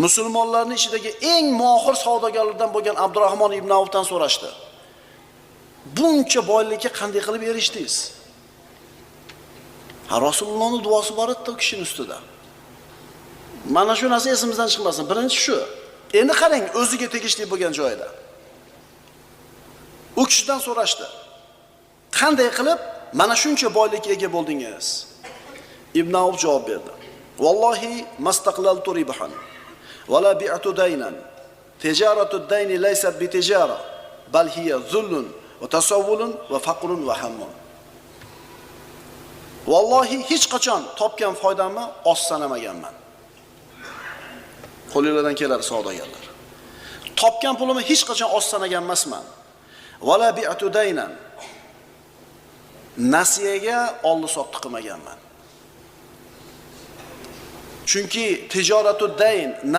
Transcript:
Musulmonlarning ichidagi eng mohir savdogarlardan bo'lgan Abdurahmon ibn Avfdan so'rashdi. Buncha boylikka qanday qilib erishdingiz? Ha, Rasulullohning duosi bor edi u kishining ustida. Mana shu narsa esimizdan chiqmasin. Birinchi shu. Endi qarang, o'ziga tegishli bo'lgan joyida. U kishidan so'rashdi. Qanday qilib mana shuncha boylikka ega bo'ldingiz? Ibn Avf javob berdi. Vallohi mastaqlaltu ribhan va la bi'tu daynan. Tijaratu dayni laysat bi tijara, bal hiya zullun va tasawwulun va faqrun va hammun. Vallohi hech qachon topgan foydamni oz sanamaganman. Qo'linglardan keladi savdogarlar. Topgan pulimni hech qachon oz sanagan emasman. Va la bi'tu daynan. Nasiyaga oldi sotdi qilmaganman. Chunki tijoratu dayn